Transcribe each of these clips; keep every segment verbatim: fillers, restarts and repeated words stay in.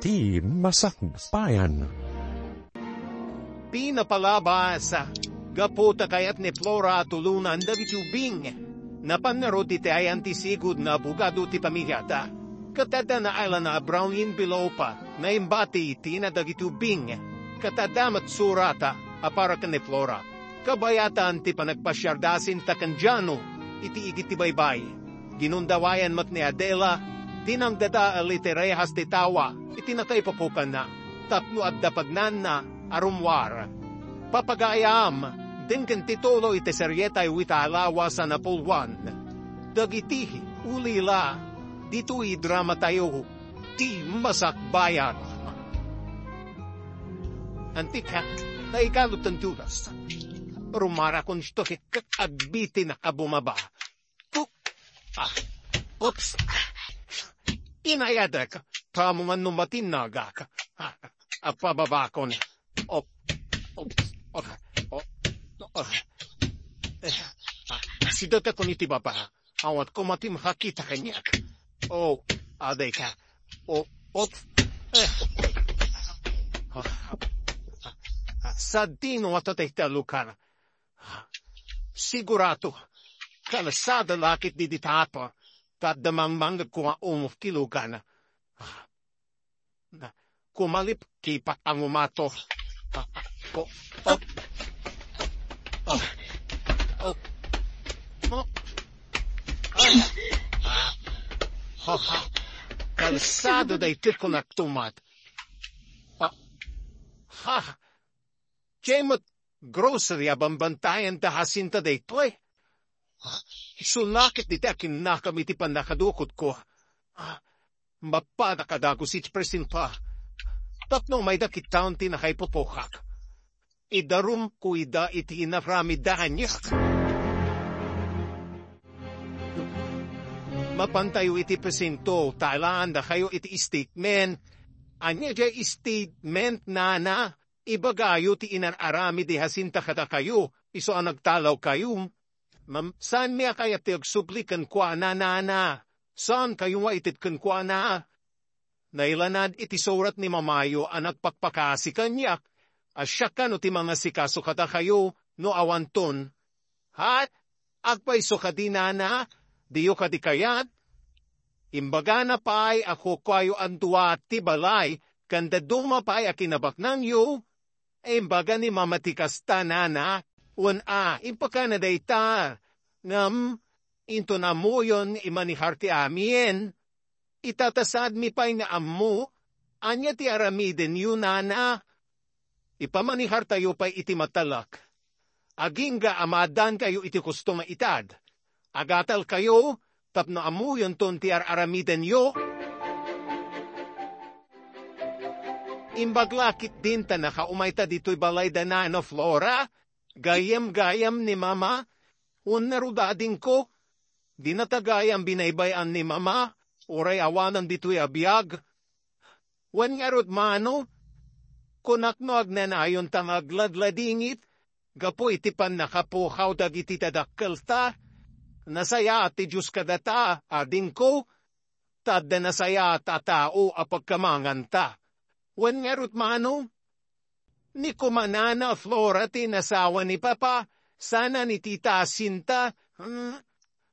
Ti masakbayan. Pinapalabas, gapu ta kayat ni Flora a tulonan dagiti ubbing. Napan ngarud iti ayan ti sigud nga abogado ti pamiliada. Ket adda nailana a brown envelope, naimbati iti na dagiti ubbing. Ket adda met surata a para ken ni Flora. Kabayatan ti panagpasiarda a Sinta ken Jano iti igid ti baybay. Ginundawayan met ni Adela ti nangdadael iti rehas ti tawa iti nakaipupukanna tapno adda pagnaanna a rummuar. Papagayam, denggen ti tulo iti serietayo ita a lawas a napulwan. Dagiti ulila ditoy dramatayo, Ti Masakbayan. Antika, naikalot ti oras. Rumarakon ito ket agbitin a bumaba. Tuk-, ah, oops. Inayadek, tamo nga no matinnagak. Ah, apababakon. Op-, oops. Oh, oh, oh. Eh, ah, sidatekon iti baba. Awan koma ti makakita kaniak. Oh, adayka. Oh, oops. Eh. Ah, ah, ah, sadino a tatay ta lukan. Sigurado, kalsada lakit di ditapa, ta adda mangmangag koma umok ti lugan. Na, kumalip, kipat ang umato. Ah, oh, oh, oh, oh, oh, ah, ah, ha, ha. Kalsada daytoy kunaktumat. Ah, ha, Jemot grocery a bambantayan ta Jacinta daytoy. Ah, isu lakit dita a kinnakam iti pannakadukotko. Ah, mapanak a dagus iti presinto. Tapno umayda kitaen ti nakaipupokak. Idarumko ida iti inaramidda kaniak. Mapantayo iti presinto, ta alaandakayo iti statement. Ania diay statement, nana? Ibagayo ti inar-aramid ni Jacinta kadakayo, isu a nagtalawkayo. Mam-, saanmi a kayat ti agsubli kenkuana, nana. Saankayo nga ited kenkuana. Nailanad iti surat ni mamayo a nagpakpakasi kaniak, a siak kano ti mangasikaso kadakayo no awanton. Ha? Agpayso kadi, nana? Diyo kadi kayat? Imbagana pay a kukuayo a dua ti balay ken dadduma pay a kinabaknangyo. Imbaga ni mama ti kasta, nana? Wen a, impakana dayta. Ngem, inton ammoyon nga imanihar ti amin, itatasaadmi pay nga ammo ania ti aramidenyo, nana? Ipamanihartayo pay iti matalek. Agingga a maaddaankayo iti kosto nga itad. Agatalkayo tapno ammuyonton ti ar-aramidenyo. Imbag lakit din ta nakaumayta ditoy balay da Nana Flora, gayyem-gayyem ni Mama, wen ngarud adingko, dinata gayyem binaybay-an ni Mama, uray awanen ditoy a biag. Wen ngarud mano, kunak no agnanayon ta nga agladladingit gapu iti pannakapukaw dagiti dadakkelta. Nasayaat ti Dios kadata, adingko, ta adda nasayaat a tao a pagkamanganta. Wen ngarud mano, ni kumanana Flora ti nasawa ni Papa, sana ni Tita Jacinta, hmm,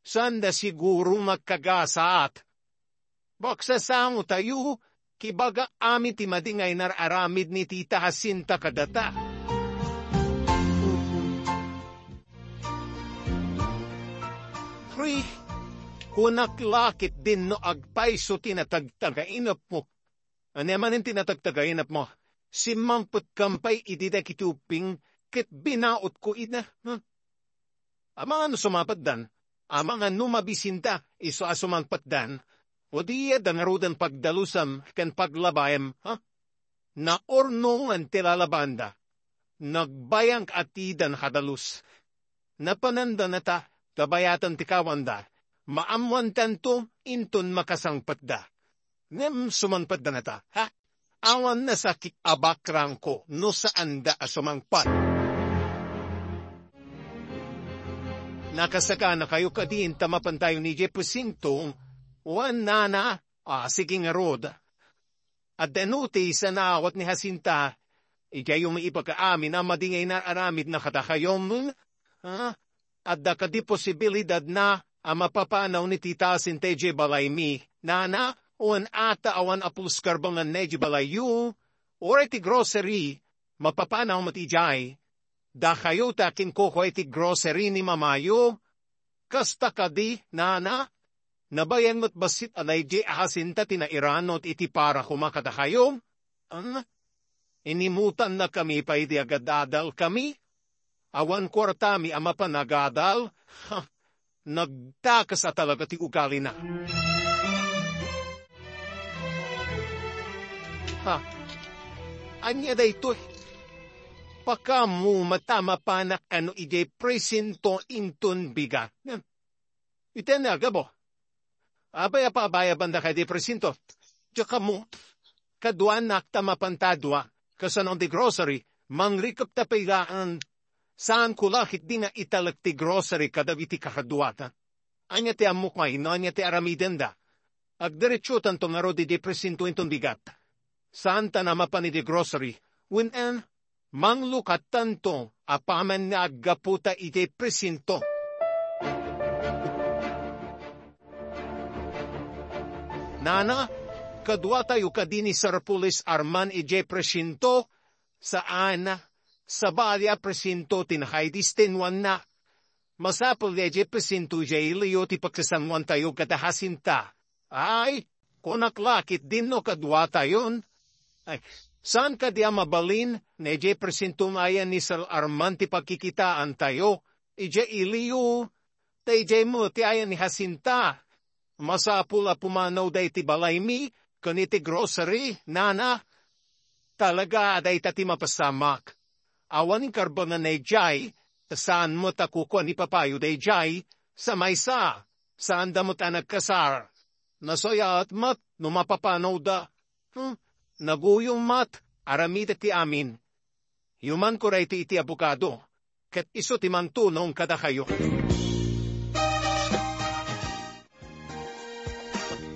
sanda siguro nagkagasaat. Baksasangotayo, kibaga amin ti madi nga inar-aramid ni Tita Jacinta kadata. Pre, kunak lakit din no agpayso ti natagtagainepmo. Ania manen ti natagtagainepmo? Simmangpetkam pay idi dagiti ubbing ket binaotko ida. Hmm? Amangan no sumapatdan, amangan no mabisinda, isu a sumangpetdan, o di adda ngaruden pagdalusem ken paglabaem, ha? Naurnongan ti lalabanda. Nagbayang a ti ida nakadalus. Napananda nata, kabayaten ti kawanda. Maammoantanto inton makasangpetda. Ngem sumangpetda nata, ha? Awan nasakit a bakrangko no saanda a sumangpet. Nakasakanakayo kadin ta mapantayo ni Jeposintong, wan nana, a, sige ngarud. Adda notice a naawat ni Jacinta. Idiay umiibag amin a madi nga inar-aramidna kadakayo, hmm? Ha? Adda kadi posibilidadna a mapapanaw ni Tita Jacinta idiay balaymi, nana, wen ata awan a pulos karbanganna idiay balayyo, uray ti grocery, mapapanaw met idiay. Dakayo ti akinkukua iti grocery ni mamayo. Kasta kadi, nana? Nabayan met bassit a daydi a Jacinta ti nairanut iti para koma kadakayo? Ah, inimutannakami pay idi agadadalkami? Awan kuartami a mapan agadal? Ha, nagdakes a talaga ti ugalina. Ha, ania daytoy? Pakaammo met a mapanak kano idiay presinto inton bigat. Iti ania, Gabo? Apay a pabayabandak idiay presinto? Diak ammo. Kaduanak ta mapanta dua. Kasano ti grocery? Mangrikepta pay laeng. Saanko la ketdi nga italek ti grocery kadagiti kakaduata. Ania ti ammok ngay no ania ti aramidenda? Agdiretsotanto ngarud idiay presinto inton bigat. Saanta a mapan idiay grocery. Wen, manglukatanto apaman nga aggaputa idiay presinto. Nana, kaduatayo kadi ni Sir Police Arman idiay presinto? Saan, sabali a presinto ti nakaidistinwanna. Masapul nga idiay presinto idiay iliyo ti pagsasannuantayo kada Jacinta. Ay, kunak la ketdin no kaduatayon. Ay, saan kadi a mabalin nga idiay presinto nga ayan ni Sir Arman ti pagkikitaantayo? Idiay iliyo, ta idiay met ti ayan ni Jacinta. Masapul a pumanawda iti balaymi ken iti grocery, nana. Talaga a dayta ti mapasamak. Awan inkarbanganna idiay, ta saan met a kukua ni papayo daydiay, sa maysa, saanda met a nagkasar. Nasayaat met no mapapanawda. Hmm, naguyom met, aramidek ti amin. Yumanko daytoy iti abogado, ket isu ti mangtunong kadakayo.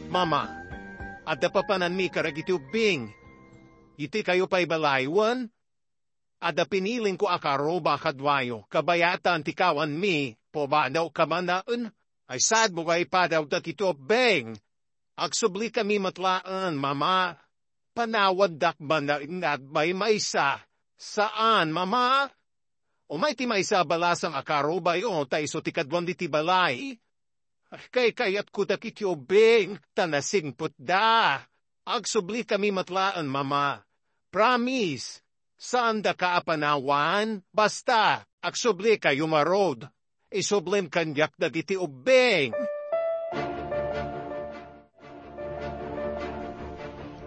Mama, adda papananmi kadagiti ubbing. Iti kayo pay balay, wen? Adda pinilingko a karuba kaduayo, kabayatan ti kawanmi, pumanaw ka man laeng. Ay sadmo nga ipadaw dagiti ubbing. Agsublikami met laeng, Mama. Panawaddak man laeng nga agmaymaysa. Saan, Mama? Umay ti maysa a balasang a karubayo, ta isu ti kaduan diti balay. Kaykayatko dagiti ubbing, ta nasingpetda. Agsublikami met laeng, Mama. Promise. Saandaka a panawan. Basta, agsublikayo ngarud. Isublim kaniak dagiti ubbing.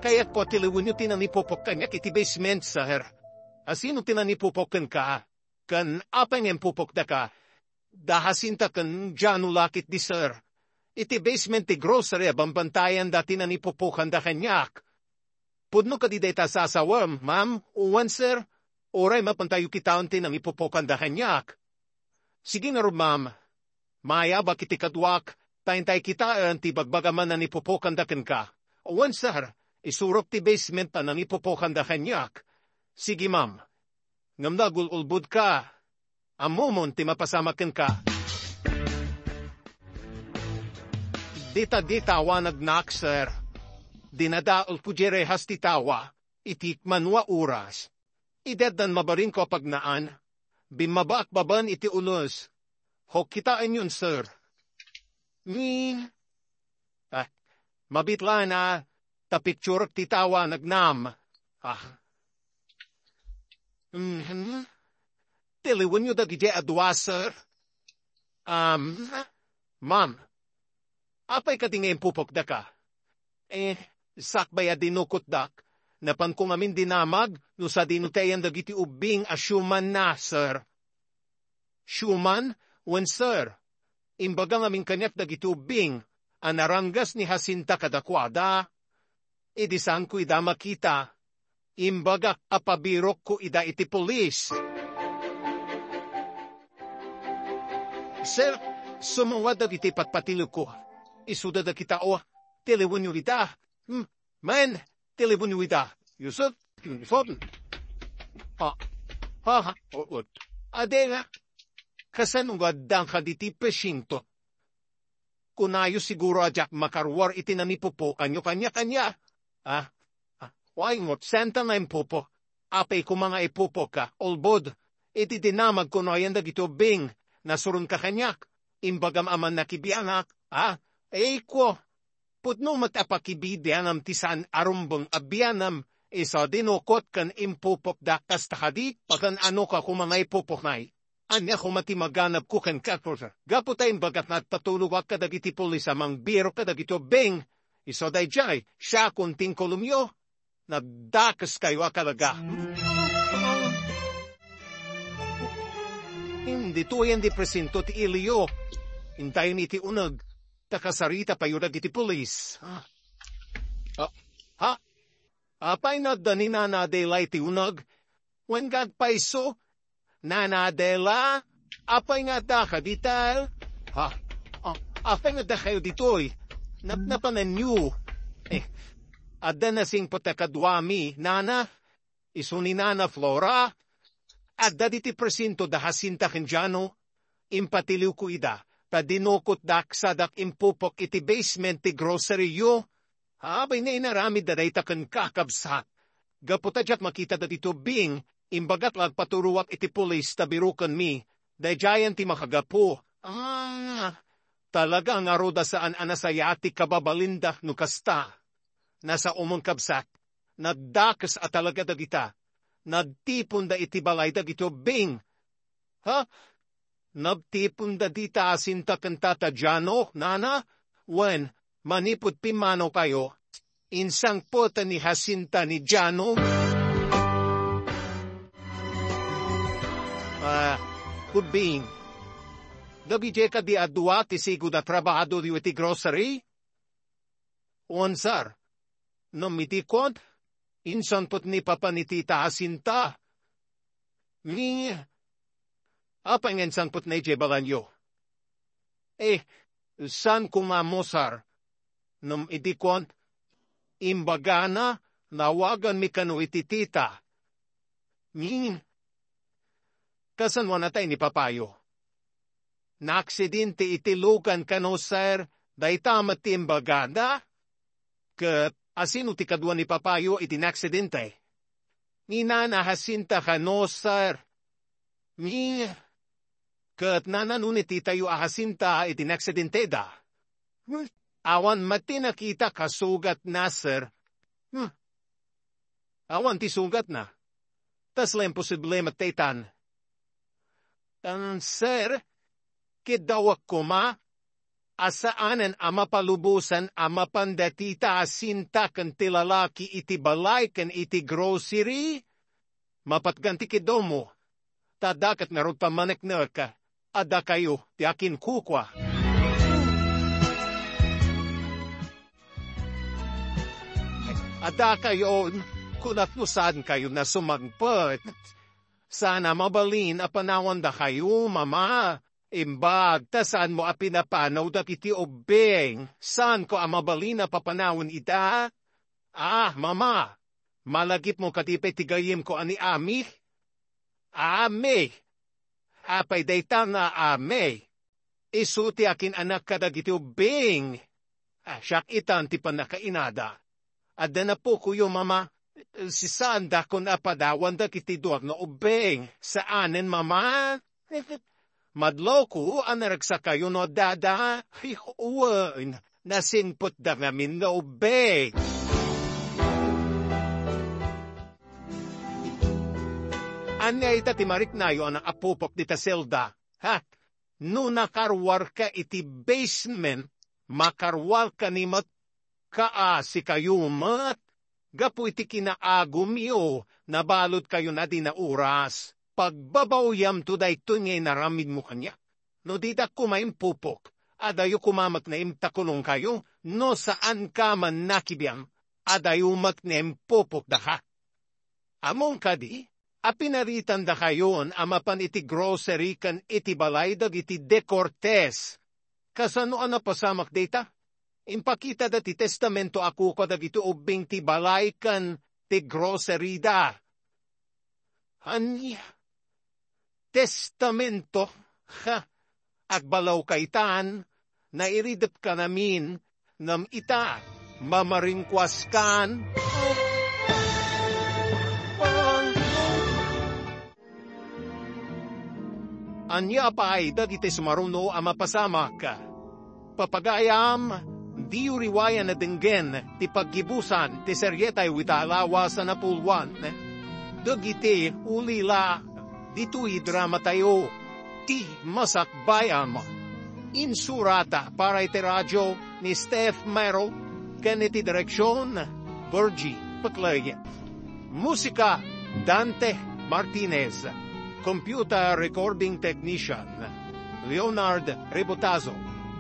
Kayatko a tiliwenyo ti nangipupok kaniak iti basement, sir. A sino ti nangipupok kenka? Ken apay nga impupokdaka? Da Jacinta ken Jano la ketdi, sir. Iti basement ti grocery a bambantayan dati nangipupokanda kaniak. Pudno kadi dayta a sasawem, ma'am? Wen, sir. Uray mapantayo kitaen ti nangipupokanda kaniak. Sige ngarud, ma'am. Maayabak iti kaduak, ta intay kitaen ti bagbagam a nangipupokanda kenka. Wen, sir. Isurok ti basement a nangipupokanda kaniak. Sige, ma'am. Ngem nagul-ulbodka. Ammomon ti mapasamak kenka. Dita, dita, wanagnak, sir. Dinadaelko diay rehas ti tawa, iti mano a oras. Idi addan mabalinko a pagnaan, bimmabaak babaen iti ules. Ho, kitaenyon, sir. Ni, ah, mabitlaan a, ta picturek ti tawa, nagnam. Ah. Mhm. Tiliwenyo dagiti a dua, sir. Um, ma'am, apay kadi nga impupokdaka? Eh, sakbay a dinukotdak, napanko ngamin dinamag no sadino ti ayan dagiti ubbing a siumanna, sir. Siuman? Wen, sir. Imbaga ngamin kaniak dagiti ubbing a naranggas ni Jacinta kadakuada. Idi saanko ida makita, imbagak a pabirokko ida iti pulis. Sir, sumawad dagiti patpatileko. Isuda dagita, o, tiliwenyo ida. Hmm, men, Telefonyo ida. Yusuf, Yusuf. Ha, ha, ha, o, o. Adela, kasano nga adda kaditi presinto? Kunayo siguro a diak makaruar iti nangipupokanyo kaniak, ania? Ah, ah, way ngarud, saan ta nga impupok? Apay koma nga ipupokka, ulbod. Iti dinamag kuno ayan dagiti ubbing, nasuronka kaniak. Imbagam a mannakibiangak, ah? Ay ko, pudno met a pakibibiangam ti saan a rumbeng a bianam, isu dinukot ken impupokda kasta kadi, pagan-anoka koma nga ipupokmi. Ania koma ti maganabko kenka, Rosa? Gapu ta imbagak nga agpatulogak kadagiti pulis a mangbirok kadagiti ubbing. Isu daydiay, siakon ti inkulongyo. Nagdakeskayo a talaga. Ditoyen ti presinto ti iliyo. Intayen iti uneg, ta kasarita payo dagiti pulis. Ah. Ah. Ha? Apay nga adda ni Nana Adela iti uneg? Wen nga agpayso, Nana Adela, apay nga addaka dita? Ha? Ah, apay nga addakayo ditoy? Napnapananyo. Eh, adda nasingpet a kaduami, Nana. Isu ni Nana Flora. Adda diti presinto da Jacinta ken Jano. Impatiliwko ida, ta dinukotda kasadak impupok iti basement ti grocery-yo. Apay nga inaramidda dayta kenka, kabsat? Gapu ta diak makita dagiti ubbing, imbagak nga agpatulogak iti pulis ta birokenmi. Daydiayen ti makagapu. Ah, talaga ngarud a saan a nasayaat ti kababalinda no kasta. Nasaomon, kabsat. Nagdakes a talaga dagita. Nagtiponda iti balay dagiti ubbing. Ha? Nagtiponda dita Jacinta ken Tata Jano, Nana? Wen, manipud pimmanokayo, insangpeten ni Jacinta ni Jano? Ah, ubbing. Dagiti kadi a dua ti sigud a trabahadoryo iti grocery? Wen, sir. Ngem idi kuan, insangpet ni Papa ni Tita Jacinta. Ni, apay nga insangpetna idiay balayyo? Eh, saan koma ammo, sir? Ngem idi kuan, imbagana, nawaganmi kano iti tita. Ni, kasano a natay ni papayo? Naaksidente iti lugan kano, sir, dayta met ti imbagada? Ket asino ti kadua ni papayo iti naaksidente? Ni Nana Jacinta kano, sir. Ni, ket nanano ni titayo a Jacinta iti naaksidenteda? Awan met ti nakita a sugatna, sir. Hmm. Awan ti sugatna. Kasla imposible met daytan. Ngem, sir, kiddawek koma a saanen a mapalubosan a mapan da Tita Jacinta ken ti lalaki iti balay ken iti grocery. Mapatgan ti kiddawmo. Ta adda ket ngarud pammaneknek, adda kayo ti akinkukua. Adda kayo, kunak no saan kayo nasumangpet. Saan a mabalin a panawandakayo, Mama. Imbag ta saanmo a pinapanaw dagiti ubbing. Saanko a mabalin a papanawen ida? Ah, Mama, malagipmo kadi pay ti gayyemko a ni Ami? Ami! Apay dayta nga Ami? Isu ti akin-anak kadagiti ubbing. Ah, siak itan ti pannakainada. Adda napokoyo, Mama. Saandakon a panawan dagiti dua nga ubbing. Saanen, Mama. Madlawko a naregsakayo no addada. Ay, wen, nasingpetda ngamin nga ubbing. Ania ita ti mariknayo a nangapupok dita selda? Ha? No nakaruarka iti basement, makaruarka ni met kaasikayo met gapu iti kinaagumyo, nabaludkayon a di nauras. Pagbabaoyamto daytoy nga inaramidmo kaniak. No didak koma impupok, adayo koma met nga imtakulongkayo, no saanka mannakibiang, adayo met nga impupokdaka. Ammom kadi a pinaritandakayon a mapan iti grocery ken iti balay dagiti De Cortes? Kasano a napasamak dayta? Impakitada ti testamento a kukua dagiti ubbing ti balay ken ti grocery da. Ania? Testamento? Ha? Agbalaw ka itan, nairidep ka namin, ngem ita, mamaringkuas kan. Ania pay dagiti sumaruno a mapasamak? Papagayam, diyo riwayan a denggen ti paggibusan ti serietayo ita a lawas a napulwan. Dagiti ulila ditoy dramatayo, ti masakbayam. Insurata para iti radio ni Steph Mero ken iti direksion, Virgie Peclay. Musika, Dante Martinez. Computer recording technician, Leonard Rebotazo.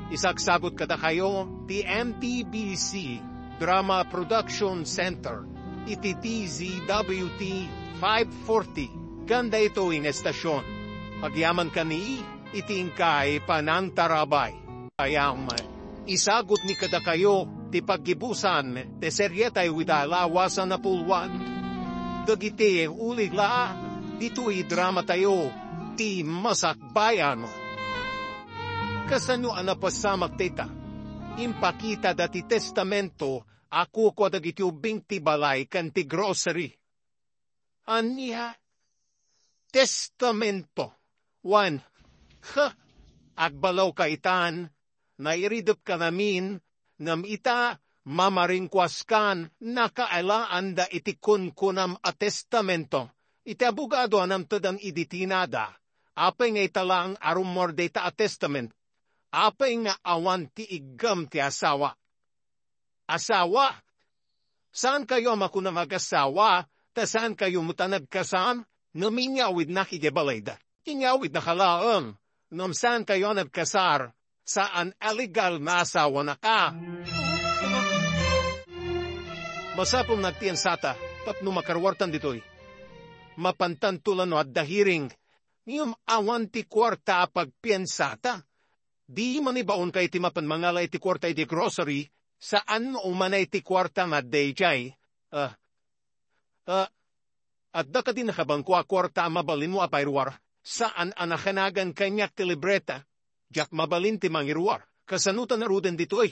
Isagsagut kadakayo ti M T B C Drama Production Center iti D Z W T five forty ken daytoy nga estasion. Agyamankami iti inkay panangtarabay. Ayam, isagutmi kadakayo ti paggibusan ti serietayo ita a lawas a napulwan. Dagiti ulila ditoy dramatayo, ti masakbayan. Kasano a napasamak dayta? Impakitada ti testamento a kukua dagiti ubbing ti balay ken ti grocery. Ania? Testamento. Wen, ha, agbalaw ka itan, nairidep ka namin, ngem ita, mamaringkuas kan, nakaalaanda iti kunkunam a testamento. Iti abogado a namtedan idi tinada, apay nga ita laeng a rummuar dayta a testament? Apay nga awan ti iggem ti asawa? Asawa? Saankayo a makuna nga agasawa, ta saankayo met a nagkasar, no minyawidnak idiay balayda. Inyawidnak laeng, ngem saankayo a nagkasar, saan a legal nga asawanak. Masapul nga agpiansata, tapno makaruartan ditoy. Mapantanto la no adda hearing, ngem awan ti kuarta a pagpiansata. Di manibaonka iti mapan mangala iti kuarta iti grocery, saan no umanay ti kuarta nga adda idiay. Ah, ah, adda kadi nakabangko a kuarta a mabalinmo a pairuar? Saan a nakanagan kaniak ti libreta. Diak mabalin ti mangiruar. Kasano ta naruden ditoy?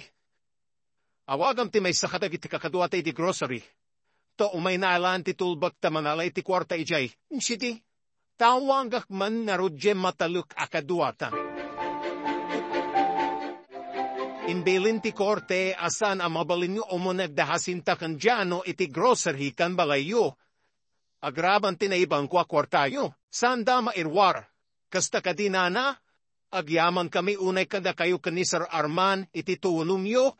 Awagam ti maysa kadagiti kakaduata iti grocery. Ta umay naalaan ti tulbek ta mangala iti kuarta idiay. Sidi, tawagak man ngarud diay matalek a kaduata. Imbilin ti korte a saan a mabalinyo umuneg da Jacinta ken Jano iti grocery kan balayyo. Agraman ti naibangko a kuartayo. Saanda mairuar. Kasta kadi, nana? Agyamankami unay kadakayo ken ni Sir Arman iti tulongyo.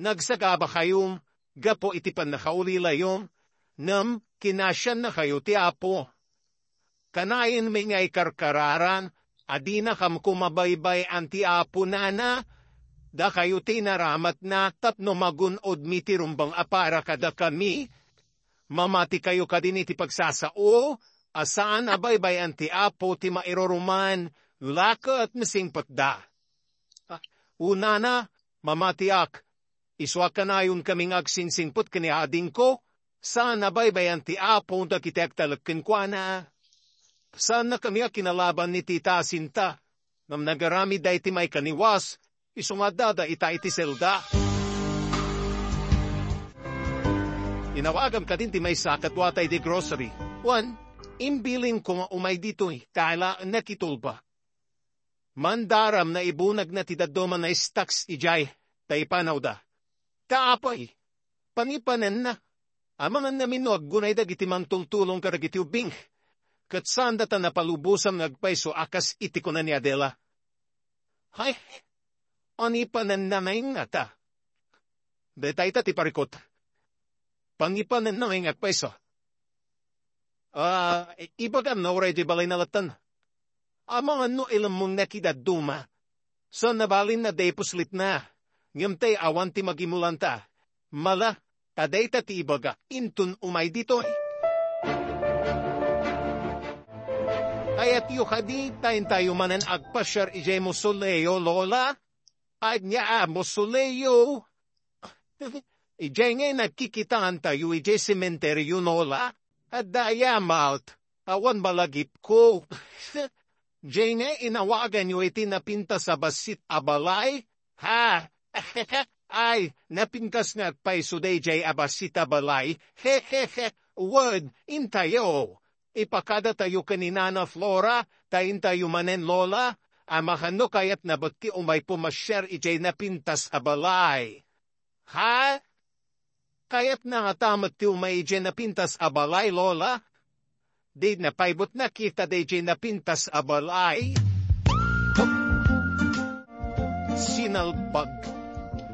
Nagsagabakayo gapu iti pannakaulilayo, ngem kinasiannakayo ti Apo. Kanayon met nga ikarkararan a dinakam koma baybay-an ti Apo, nana. Dakayo ti inaramatna tapno magun-odmi ti rumbeng a para kadakami. Mamatikayo kadin iti pagsasao a saan a baybay-an ti Apo ti mairuruman, la ket masingpetda. Ah, unana, mamatiak, isu a kanayonkami nga agsingsingpet ken ni adingko, saan a baybay-an ti Apo dagiti agtalek kenkuana. Saannakami a kinalaban ni Tita Jacinta, ngem nagaramidda iti maikaniwas, isu nga addada ita iti selda. Inawagam kadin ti maysa a kaduata iti grocery. Wen, imbilinko nga umay ditoy, ta alaennak itulba. Mandaram naibunagna ti dadduma a stocks idiay, ta ipanawda. Ta apay, pangipanenna. Amangan namin no aggunay dagiti mangtultulong kadagiti ubbing. Ket saanda ta napalubosan nga agpayso a kas iti kuna ni Adela. Hay, anipanenna nga ta. Dayta ita ti parikut. Pangipanenna nga agpayso. Ah, ibagam no uray di balay na latan. Amangan no ilemmengna ti dadduma. Saan a balinna dayta puslitna. Ngem tay awan ti magimulanta. Mala, ta dayta ti ibaga, inton umay ditoy. Kayatyo kadi ta intayo manen agpasiar idiay mausoleo, Lola? ania a mausoleo. Idiay ngay nagkikitaantayo idiay sementeryo, Lola. Adda aya malt, awan malagipko. Diay ngay inawaganyo iti napintas a bassit a balay? Ha? Ay, napintas nga agpayso daydiay a bassit a balay. Hehehe, wen, intayo. Ipakadatayo ken ni Nana Flora, ta intayo manen, Lola, a makanno kayatna met ti umay pumasiar idiay napintas a balay. Ha? Kayatna ngata met ti umay idiay napintas a balay, Lola? Dina pay met nakita daydiay napintas a balay. Sinalbag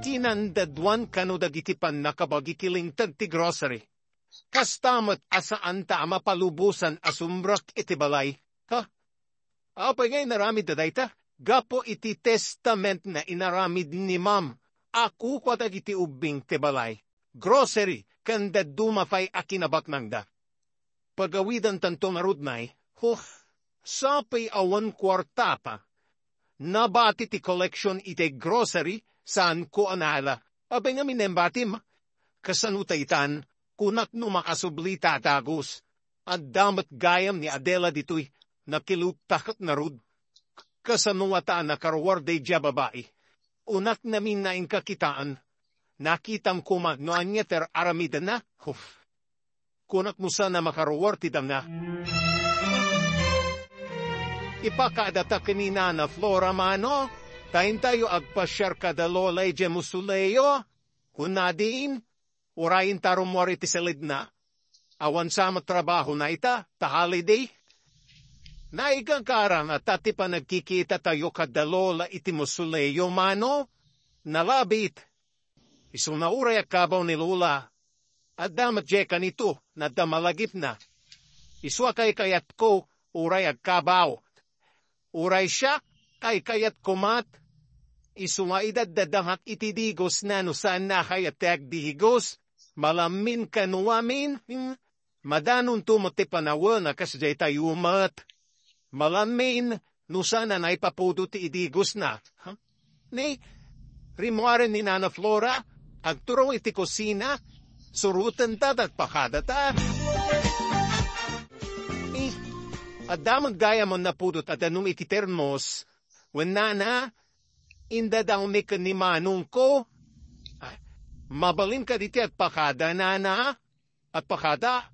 ti nandaduan kano dagiti pannakabagi ti linteg ti grocery. Kasta met a saanta a mapalubosan a sumrek iti balay. Ha? Apay nga inaramidda dayta? Gapu iti testament nga inaramid ni Ma'am a kukua dagiti ubbing ti balay, grocery, ken dadduma pay a kinabaknangda. Pagawidantanto ngarud, Nay. Huh, sapay awan kuartata. Nabati ti collection iti grocery, saanko a naala. Apay ngamin a imbatim? Kasano ta itan? Kunak no makasublita a dagus. Adda met gayam ni Adela ditoy, nakilubta ket ngarud. Kasano ngata a nakaruar daydiay a babai? Kunak ngamin a inka kitaan. Nakitam koma no ania ti ar-aramidenna. Huf. Kunak no saan a makaruar ti dangna. Ipakadata ken ni Nana Flora mano, ta intayo agpasiar kada Lola idiay mausoleo. Kunadin, uray inta rummuar iti saledna. Awan sa met trabahona ita, ta holiday. Naigagara ngata ti panagkikitatayo kada Lola iti mausoleo mano? Nalabit. Isuna uray agkabaw ni Lola. Adda met diay kanito, nadda malagipna. Isu a kaykayatko, uray agkabaw. Uray siak, kaykayatko met. Isu nga idaddadangak iti digosna no saanna a kayat ti agdigos. Malammin kano amin, hmm? Madanonto met ti panawen a kas daytayo met. Malammin, no saan a naipapudot ti idigosna. Ha? Ni, rimmuaren ni Nana Flora, agturong iti kusina, surotenta, agpakadata. Eh, adda met gayam a napudot a danum iti termos. Wen, Nana, indadawmi ken ni manongko. Ay, mabalin kadi ti agpakada, Nana? Agpakada?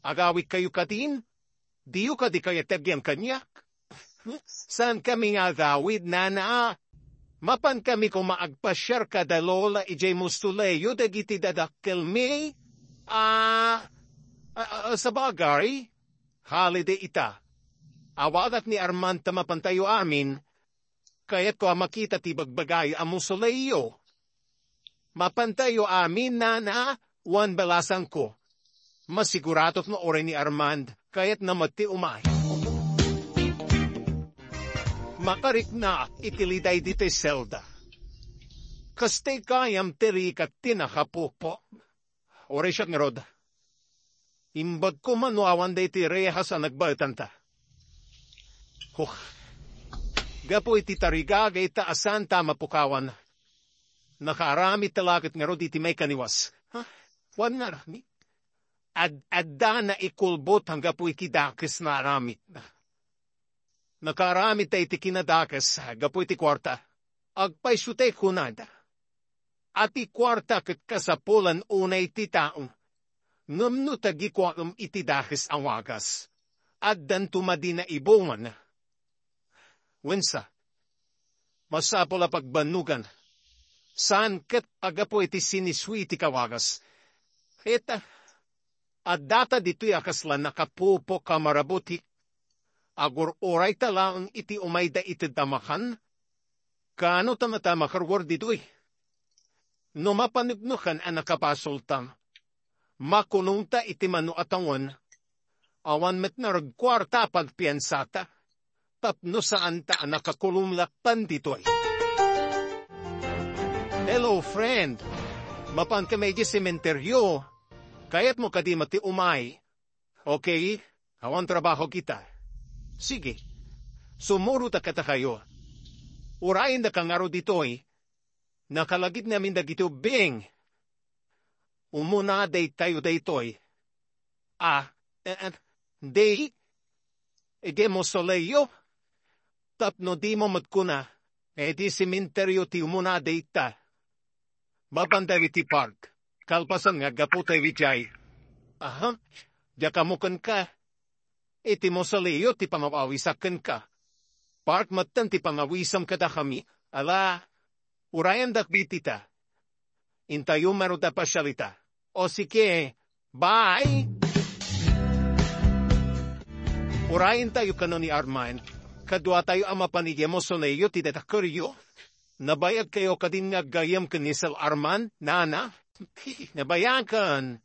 Agawidkayo kadin? Diyo kadi kayat ti agyang kaniak? Saankami nga agawid, Nana. Mapankami koma agpasiar kada Lola idiay mausoleo dagiti dadakkelmi. Ah, ah, ah, sabagay, holiday ita. Awagak ni Armand ta mapantayo amin. Kayatko a makita ti bagbagayo a mausoleo. Mapantayo amin, Nana, wen balasangko. Masiguradok no uray ni Armand, kayatna met ti umay. Makarikna iti liday ditoy selda. Kasta gayam ti rigat ti nakapupo. Uray siak ngarud. Imbagko man no awan daytoy rehas a nagbaetanta. Huh. Gapu iti tarigagayta a saanta a mapukawan. Nakaaramidta la ket ngarud iti maikaniwas. Ha? Wen nga, ni? Ad-, adda naikulbot anggapo iti dakes nga aramidna. Nakaaramidta iti kinadakes gapu iti kuarta. Agpayso tay kunada a ti kuarta ket kasapulan unay ti tao. Ngem no tagikuaem iti dakes a wagas, addanto madi naibungan. Wensa, masapul a pagbannogan. Saan ket a gapu iti siniswi ti kawagas. Ket, addata ditoy a kasla nakapupo a marabuti. Agur-urayta laeng iti umayda ited a makan. Kaano ta met a makaruar ditoy? No mapaneknekan a nakabasolta, makunongta iti mano a tawen, awan met ngarud kuarta a pagpiansata, tapno saanta a nakakulong lakpan ditoy. Hello, friend. Mapan kami iti sementeryo. Kayatmo kadi met ti umay? Okay, awan trabaho kita. Sige, sumurot a kadakayo. Urayendaka ngarud ditoy, Nakalagipmi amin dagiti ubbing. Umuna daytayo daytoy. A, e, e, di, idiay mausoleoyo. Tapno dimo met kuna, idiay sementeryo ti umuna dayta. Mapan dagiti park. Kalpasan nga aggapu tayo idiay. Aha. Diak ammo kenka. Iti mausoleo ti pangawisak kenka. Park metten ti pangawisam kadakami. Ala, urayendak dita. Intayo ngarud a pasialita. O sige, bye! Urayen tayo kano ni Arman. Kadua tayo a mapan idiay mausoleo ti dadakeryo. Nabayag kayo kadin nga aggayem ken ni Sir Arman, nana? Nabayagen.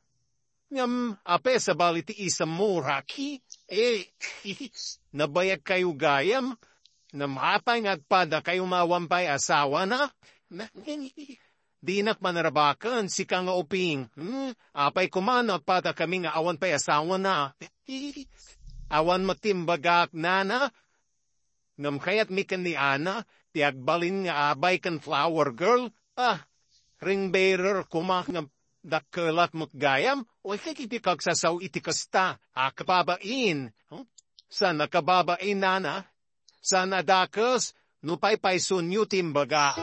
Ngem, apay sabali ti isammo, Rocky? Eh, nabayag kayo gayam? Ngem apay nga agpada kayo nga awan pay asawana? Dinak manarabaken, sika nga ubbing. Hmm? Apay koma no agpada kami nga awan pay asawana? Awan met ti imbagak, nana? Ngem kayatmi ken ni Ana ti agbalin nga abay ken flower girl? Ah, ring bearer koma nga dakkelak met gayam? Wen, ket iti kagsasao iti kasta a kababain. Hmm? Saan a kababain, nana? Saan a dakes no paypaysunyo ti imbaga?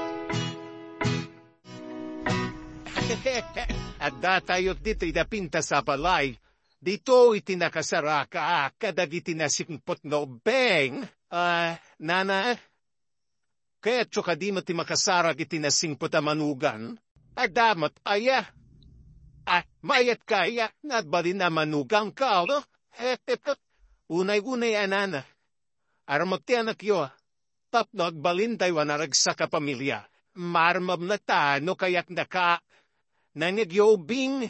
Adda tayo ditoy da pintas a balay. Ditoy ti nakasaraka kadagiti nasingpet nga ubbing. Ah, nana, kayatyo kadi met ti makasarak iti nasingpet a manugan? Adda met aya? Ah, mayat kaya nga agbalin a manuganka, no? Unay-unay a, nana. Armem ti anakyo, tapno agbalintayo a naragsak a pamilia. Marmem latta no kayatnaka. Nangngegyo ubbing,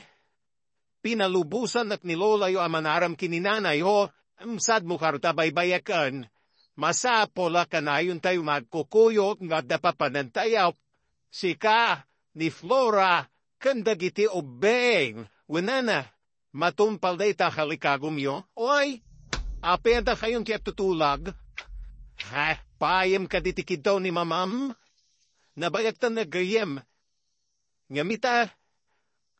pinalubosannak ni lolayo a manaram ken ni nanayo, em, sadmo karo ta baybayaken. Masapul a kanayontayo nga agkukuyog nga adda papanantayo. Sika, ni Flora, ken dagiti ubbing. Wen, nana, matungpal dayta a kalikagumyo? Oy, apay a dakayon ti agtutulag? Ha, paayem kadi ti kiddaw ni mamam? Nabayagtan nga aggayem. Ngem ita,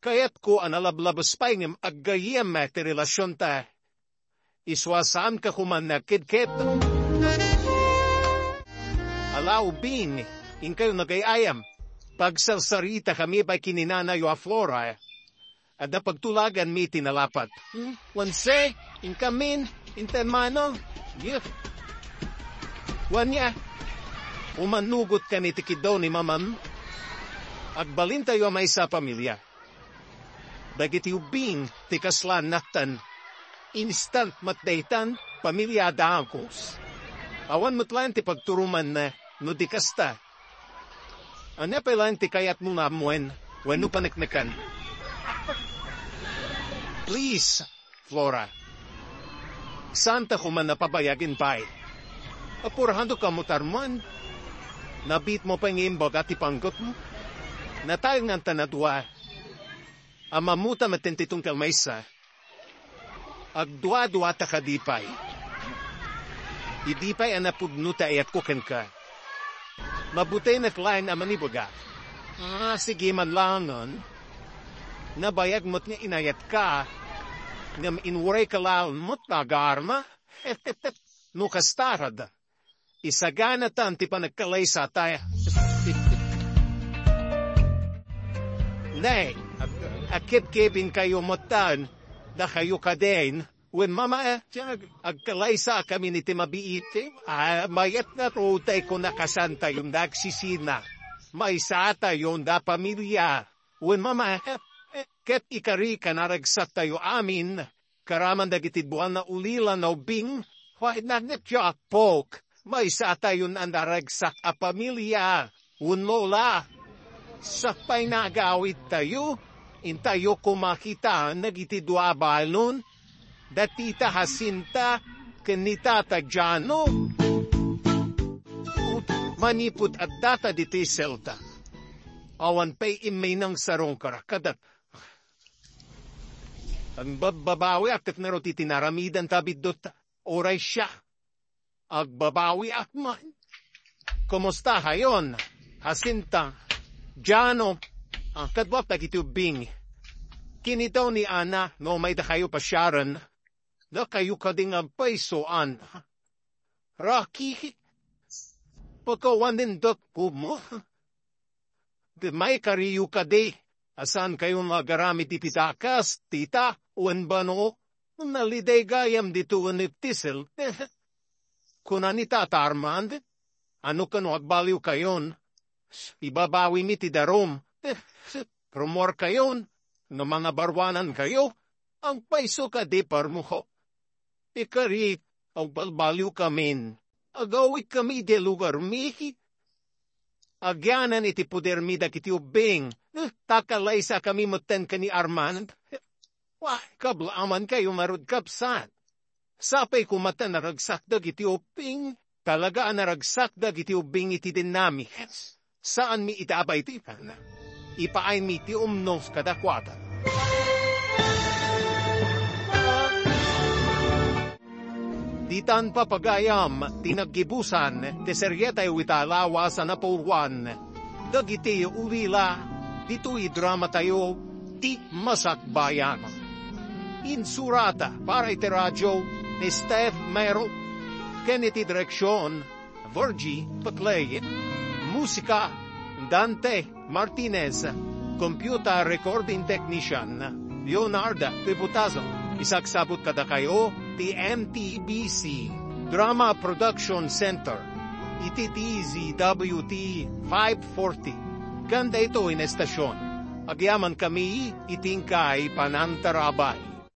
kayatko a nalablabes pay ngem aggayem ti relasionta. Isu a saanka koma nga agkedket. Ala, ubbing, inkayo nagay-ayam. Pagsarsaritakami pay ken ni nanayo a Flora. Adda pagtulaganmi iti nalapat. Hmm? Wanse, inkamin, inten mano. Yeh. Wen, ya. Umanugot kami ti kiddaw ni mamam. Agbalintayo a maysa a pamilia. Dagiti ubbing ti kasla a nattan. Instant met daytan, pamilia a dagus. Awan met laeng ti pagturumanna no di kasta. Ania pay laeng ti kayatmo nga ammoen wenno paneknekan? Please, Flora. Saanta koma a pabayagen pay. Apurahando ka met, Arman. Nabiitmo pay nga imbaga ti panggepmo. Nataynganta a dua. Ammomo ta met ti tunggal maysa. Agduaduata kadi pay? Idi pay a napudno ti ayatko kenka. Mabutenek laeng a manibaga. Ah, sige man laengen. Nabayag met nga inayatka. Ngem inurayka laeng met nga agarma. No kasta, rad. Isaganatan ti panagkalaysata. Ne, ag-, agkebkebinkayo metten, dakayo kadin. Wen, mama, eh, agkalaysakamin iti mabiit. Ah, mayat ngarud ta kunakasantayon nga agsisina. Maysatayon nga pamilia. Wen, mama, eh, ket ikari ka naragsaktayo amin. Karaman dagiti buan a ulila nga ubbing, wen, nanekyo a pok, maysatayon a naragsak a pamilia, wen, lola. Sakbay nga agawidtayo, intayo koma kitaen dagiti dua a balon, da tita Jacinta ken ni tata Jano. Manipud addata ditoy selda, awan pay imminang sarong karakadat. Agbabbabawiak ket ngarud iti naramidanta a biddut, uray siak. Agbabawiak man. Kumusta kayon, Jacinta? Jano, ah, kaduak dagiti ubbing. Kinitaw ni Ana no maydakayo pasiaren. Dakayo kadi nga agpayso, Ana. Rocky, pakawanendek komo. Di maikariyo kadi, a saankayo nga agaramid iti dakes, tita, wen bano, naliday gayam ditoy iti silte. Kuna ni Tata Armand, ano kano agbaliwkayon? Ibabawimi ti darum. Rummuarkayon, no mangabaruanankayo, agpayso kadi parmo. Ikari, agbalbaliwkamin. Agawitkami iti lugarmi. Agyanan iti podermi dagiti ubbing. Ta kalaysakami metten ken ni Armand. Wa, kablaamankayo ngarud, kabsat. Sapay koma ta naragsak dagiti ubbing. Talaga a naragsak dagiti ubbing iti dinamik. Saanmi ita a baytikan. Ipaaymi ti umno kadakuada. Ditan papagayam ti naggibusan ti serietayo ita a lawas a napuruan dagiti ulila ditoy dramatayo, Ti Masakbayan. Insurata para iti radio ni Steph Mero ken iti direksion, Virgie Paclay. Musika, Dante Martinez. Computer recording technician, Leonard Pibutazo. Isagsabut kadakayo ti M T B C Drama Production Center iti D Z W T five forty. Ken daytoy nga estasion, agyamankami iti inkay panangtarabay.